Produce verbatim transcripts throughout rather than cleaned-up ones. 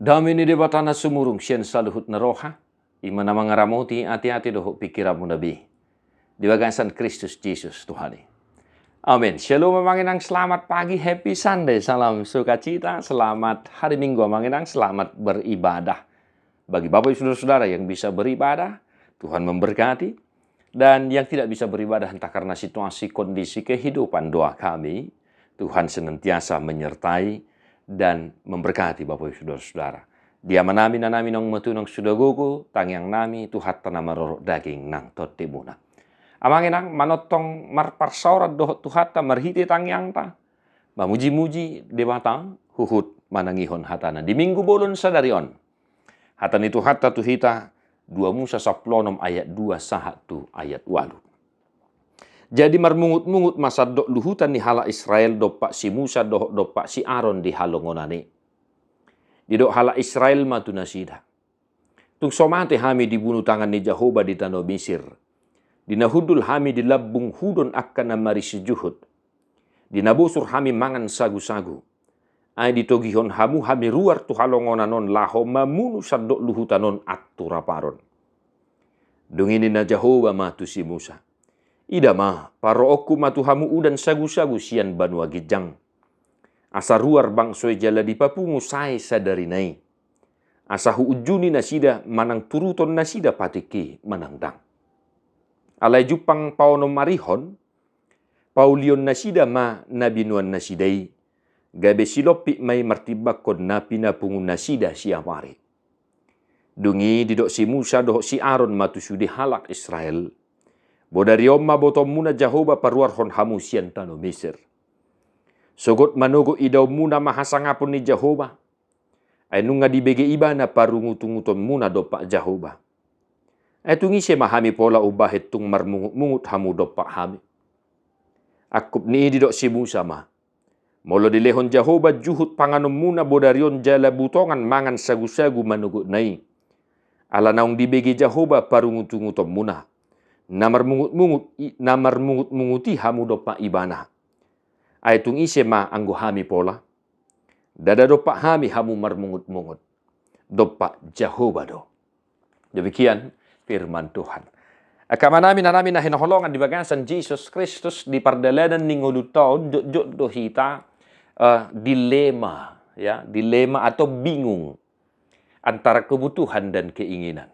Dame ni Debata na sumurung sian saluhut na roha, i ma na mangaramoti ateate dohot pingkiranmuna be di bagasan Kristus Jesus Tuhan i. Amen. Shalom, Amang Inang, selamat pagi, happy Sunday, salam sukacita, selamat hari Minggu, Amang Inang, selamat beribadah. Bagi Bapak Ibu Saudara-saudara yang bisa beribadah, Tuhan memberkati. Dan yang tidak bisa beribadah entah karena situasi kondisi kehidupan, doa kami Tuhan senantiasa menyertai dan memberkati Bapak Ibu Saudara-saudara. Di amanami, inanami, naung mate, naung suda gogo, tangiangnami Tuhanta na marorot daging nang tontimuna. Amang Inang, manongtong marparsaoran dohot Tuhanta marhite tangiangta, mamuji-muji Debata, huhut manangihon hatana di Minggu bolon sadari on. Hata ni Tuhanta tu hita, dua Musa sampulu onom ayat dua sahat tu ayat ualu. Jadi marmungut-mungut ma sandok luhutan ni halak Israel dompak si Musa dohot dompak si Aron di halongonan i. Didok halak Israel ma tu nasida: Tung so mate hami dibunu tangan ni Jahowa di tano Misir, di na hundul hami di lambung hudon angka na marisi juhut, di na bosur hami mangan sagu-sagu. Ai ditogihon hamu hami ruar tu halongonan on laho mamunu sandok luhutan on anturaparon. Dung i ninna Jahowa ma tu si Musa: Ida ma, paroonku ma tu hamu udan sagu-sagu sian banua ginjang, asa ruar bangso i jala dipapungu sae sadarina i, asa huunjuni nasida manang turuton nasida patikki manang ndang. Alai jumpang paonom arihon, paulion nasida ma na binoan nasida i, gabe silompit ma i martimbangkon na pinapungu nasida siapari. Dung i didok si Musa dohot si Aron ma tu sude halak Israel: Bodari on ma botoonmuna Jahowa paruarhon hamu sian tano Misir. Sogot manogot idaonmuna ma hasangapon ni Jahowa, ai nunga dibege Ibana parungutungutonmuna dompak Jahowa. Ai tung ise ma hami pola umbahen tung marmungut-mungut hamu dompak hami? Angkup ni i didok si Musa ma: Molo dilehon Jahowa juhut panganonmuna bodari on jala butongan mangan sagu-sagu manogotna i, ala naung dibege Jahowa parungutungutonmuna, na marmungut-mungut i, na marmungut-mungut i hamu dompak Ibana. Ai tung ise ma anggo hami pola? Ndada dompak hami hamu marmungut-mungut, dompak Jahowa do. Demikian firman Tuhan. Angka amanami, inanami na hinaholongan di bagasan Jesus Kristus, di pardalanan ni ngolunta on, jotjot do hita, eh, dilema, ya, dilema atau bingung antara kebutuhan dan keinginan.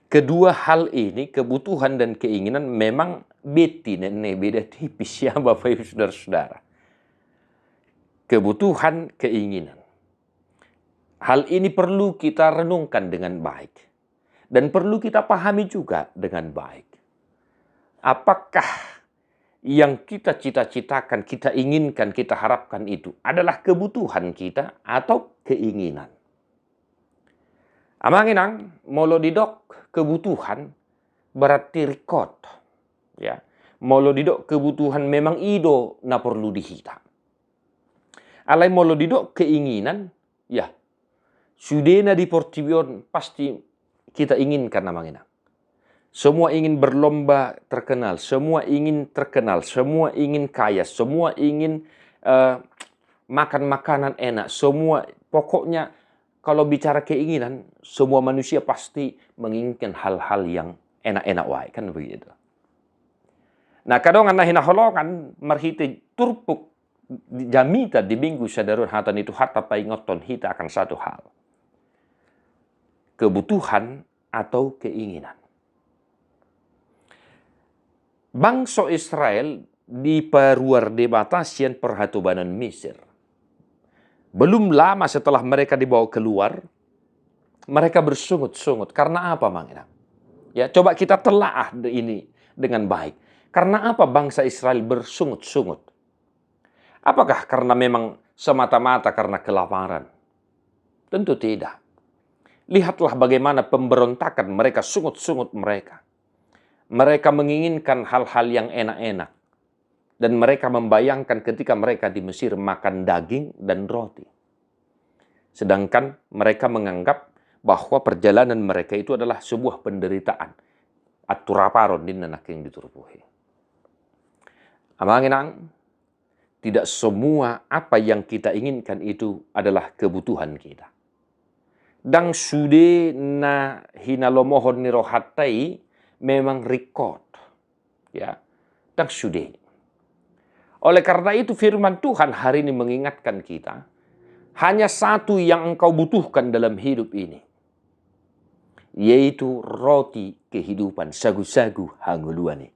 Kedua hal ini, kebutuhan dan keinginan, memang beti nene beda tipis, ya, Bapak Ibu Saudara-saudara. Kebutuhan, keinginan. Hal ini perlu kita renungkan dengan baik dan perlu kita pahami juga dengan baik. Apakah yang kita cita-citakan, kita inginkan, kita harapkan itu adalah kebutuhan kita atau keinginan? Amang Inang, molo didok kebutuhan berarti ringkot. Ya. Molo didok kebutuhan memang i do na porlu di hita. Alai molo didok keinginan, ya, sudena di portibi on pasti kita inginkan, Amang Inang. Semua ingin berlomba terkenal, semua ingin terkenal, semua ingin kaya, semua ingin, eh, makan makanan enak, semua, pokoknya kalau bicara keinginan, semua manusia pasti menginginkan hal-hal yang enak-enak wae, kan begitu. Nah, angka dongan na hinaholongan, marhite turpuk di jamita di Minggu sadari on, hata ni Tuhanta paingothon hita akan satu hal. Kebutuhan atau keinginan. Bangso Israel diparuar Debata sian parhatobanan Misir. Belum lama setelah mereka dibawa keluar, mereka bersungut-sungut. Karena apa, Amang Inang? Ya, coba kita telaah de-, ini dengan baik. Karena apa bangsa Israel bersungut-sungut? Apakah karena memang semata-mata karena kelaparan? Tentu tidak. Lihatlah bagaimana pemberontakan mereka, sungut-sungut mereka. Mereka menginginkan hal-hal yang enak-enak. Dan mereka membayangkan ketika mereka di Mesir makan daging dan roti. Sedangkan mereka menganggap bahwa perjalanan mereka itu adalah sebuah penderitaan. Anturaparon ninna nangkin di turpuk i. Amang Inang, tidak semua apa yang kita inginkan itu adalah kebutuhan kita. Ndang sude na hinalomohon ni rohanta i memang ringkot. Ya, ndang sude. Oleh karena itu firman Tuhan hari ini mengingatkan kita, hanya satu yang engkau butuhkan dalam hidup ini, yaitu roti kehidupan, sagu-sagu hangoluan i.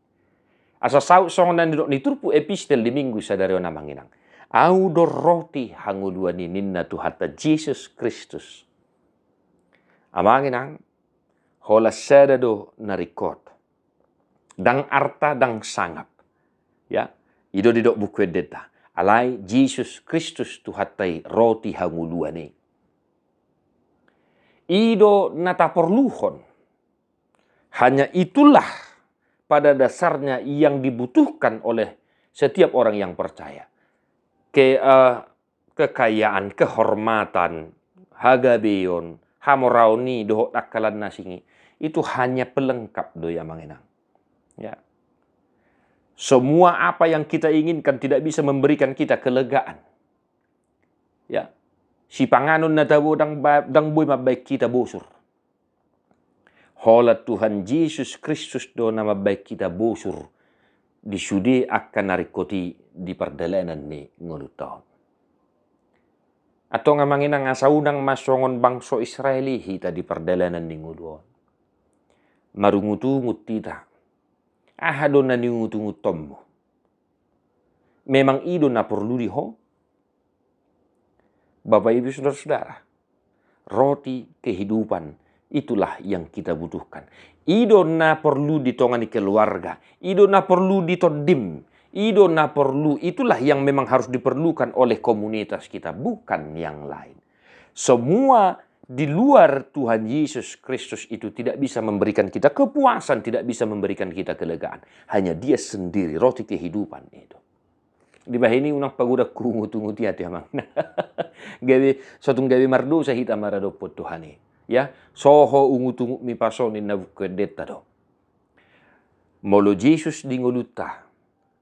Asa saut songon na nidok ni turpuk epistel di minggu sadari on, amang inang. Au do roti hangoluan i, ninna Tuhanta Jesus Kristus. Amang inang, holan sada do na ringkot. Ndang arta, ndang sangap. Ya, i do didok Buku Endenta. Alai Jesus Kristus Tuhanta i roti hangoluan i. I do na taporluhon. Hanya itulah pada dasarnya yang dibutuhkan oleh setiap orang yang percaya. Ke, eh, kekayaan, kehormatan, hagabeon, hamoraon i dohot angka na asing i, itu hanya pelengkap do i, amang inang. Ya. Semua apa yang kita inginkan tidak bisa memberikan kita kelegaan. Ya. Sipanganon na tabo ndang ba-, ndang boi mambahen hita bosur. Holan Tuhan Jesus Kristus do na mambahen hita bosur di sude angka na ringkot i di pardalanan ni ngolunta on. Antong, amang inang, asa unang ma songon bangso Israel i hita di pardalanan ni ngolu on. Marungut-ungut hita. Aha do na niungut-unguthonmu? Memang i do na porlu di ho? Bapak, Ibu, saudara-saudara, roti kehidupan, itulah yang kita butuhkan. I do na porlu di tonga ni keluarga, i do na porlu di tondim, i do na porlu, itulah yang memang harus diperlukan oleh komunitas kita, bukan yang lain. Semua di luar Tuhan Yesus Kristus itu tidak bisa memberikan kita kepuasan, tidak bisa memberikan kita kelegaan. Hanya Dia sendiri, roti kehidupan itu. Dibahen i unang pagodangku ungut-ungut i ate, amang. Gabe, so tung gabe mardosa hita maradophon Tuhan i. Ya, soho ungut-ungutmi, paso, ninna Buku Endenta do. Molo Jesus di ngolunta,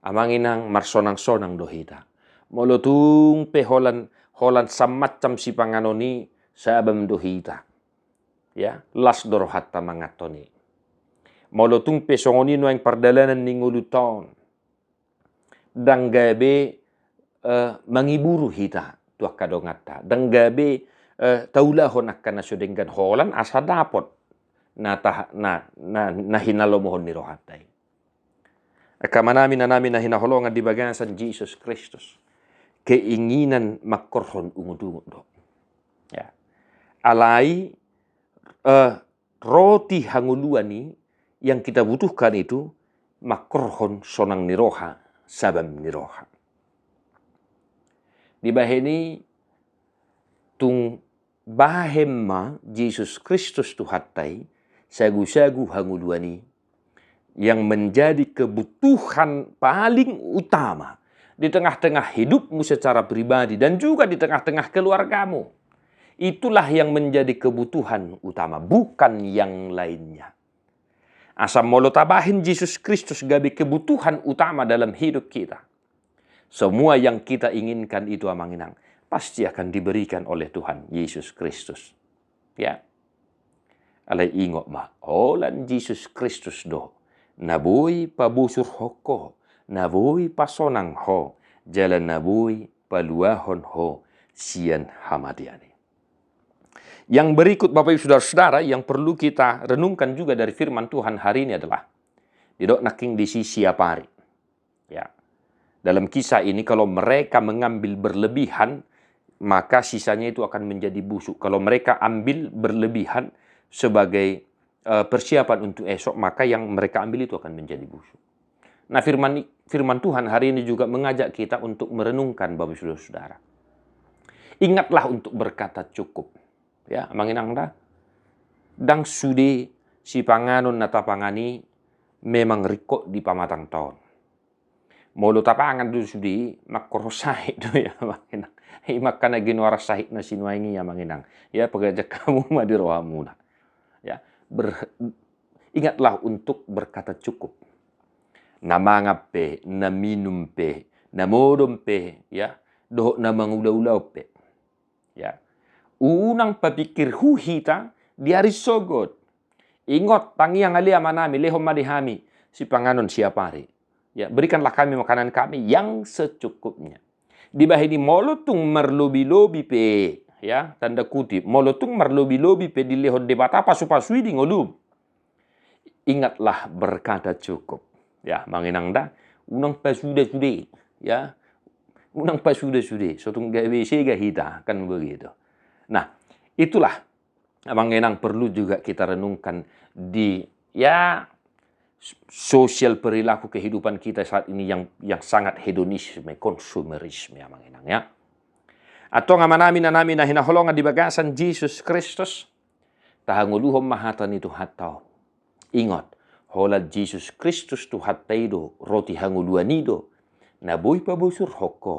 amang inang, marsonang-sonang do hita. Molo tung pe holan, holan samacam sipanganon i, sabam do hita. Ya, las do rohanta manganhon i. Molo tung pe songon i nuaeng pardalanan ni ngolunta on, ndang gabe, eh, mangiburu hita tu angka donganta. Ndang gabe, eh, taulahon angka na so denggan holan asa dapot na ta-, na, na, na hinalomohon ni rohanta i. Angka amanami, inanami na hinaholongan di bagasan Jesus Kristus, keinginan manghorhon ungut-ungut do. Ya. Alai, eh, roti hangoluan i yang kita butuhkan itu manghorhon sonang ni roha, sabam ni roha. Dibahen i tung bahen ma Jesus Kristus Tuhanta i sagu-sagu hangoluan i yang menjadi kebutuhan paling utama di tengah-tengah hidupmu secara pribadi dan juga di tengah-tengah keluargamu. Itulah yang menjadi kebutuhan utama, bukan yang lainnya. Asa molo tabahen Jesus Kristus gabe kebutuhan utama dalam hidup kita, semua yang kita inginkan itu, amang inang, pasti akan diberikan oleh Tuhan Yesus Kristus. Ya. Alai ingot ma, holan Jesus Kristus do na boi pabosurhon ho, na boi pasonang ho, jala na boi paluahon ho sian hamatean i. Yang berikut, Bapak Ibu, saudara-saudara, yang perlu kita renungkan juga dari firman Tuhan hari ini adalah didok nangkin disi siapari. Ya. Dalam kisah ini, kalau mereka mengambil berlebihan, maka sisanya itu akan menjadi busuk. Kalau mereka ambil berlebihan sebagai, eh, persiapan untuk esok, maka yang mereka ambil itu akan menjadi busuk. Nah, firman, firman Tuhan hari ini juga mengajak kita untuk merenungkan, Bapak Ibu, saudara-saudara. Ingatlah untuk berkata cukup. Ya, amang inang da. Ndang sude sipanganon na tapangan i memang ringkot di pamatangta on. Molo tapangan do sude i, manghorhon sahit do i, amang inang. I ma angka na ginoaran sahit na sinuaeng i, amang inang. Ya, pagajak hamu ma di rohamuna. Ya, ber-, ingatlah untuk berkata cukup. Na mangan pe, na minum pe, na modom pe, ya, dohot na mangula-ula pe. Ya. Unang papingkirhu hita di ari sogot. Ingot, tangiang ale Amanami, lehon ma di hami sipanganon siap ari. Ya, berikanlah kami makanan kami yang secukupnya. Dibahen i molo tung marlobi-lobi pe, ya, tanda kutip, molo tung marlobi-lobi pe dilehon Debata pasu-pasu i di ngolum, ingatlah berkata cukup. Ya, amang inang da, unang pasude-sude, ya. Unang pasude-sude, so tung gabe sega hita, kan begitu. Nah, itulah, amang inang, perlu juga kita renungkan di, ya, sosial perilaku kehidupan kita saat ini yang yang sangat hedonisme, konsumerisme, amang inang, ya. Antong amanami, inanami na hinaholongan di bagasan Jesus Kristus, tahangoluhon ma hata ni Tuhanta on. Ingot, holan Jesus Kristus Tuhanta i do, roti hangoluan i do, na boi pabosurhon ho,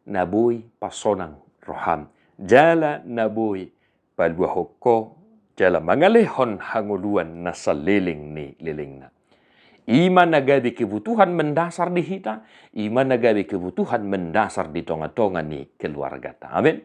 na boi pasonang roham, jala na boi paluahon ho, jala mangalehon hangoluan na saleleng ni lelengna. I ma na gabe kebutuhan mendasar di hita, i ma na gabe kebutuhan mendasar di tonga-tonga ni keluargata. Amin.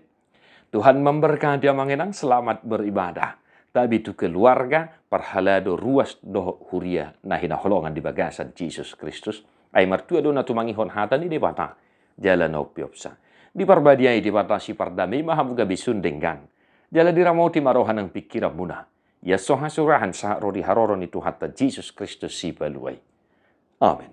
Tuhan memberkati, amang inang, selamat beribadah. Tabi tu keluarga, parhalado, ruas dohot huria na hinaholongan di bagasan Jesus Kristus. Ai martua do na tumangihon hata ni Debata, jala na umpeopsa. Diparbadiai Debata sipardame ma hamu gabe sun denggan. Jala diramoti ma roha nang pingkiranmuna. Ia so hasurahan sahat ro di haroro ni Tuhanta Jesus Kristus Sipalua i. Amin.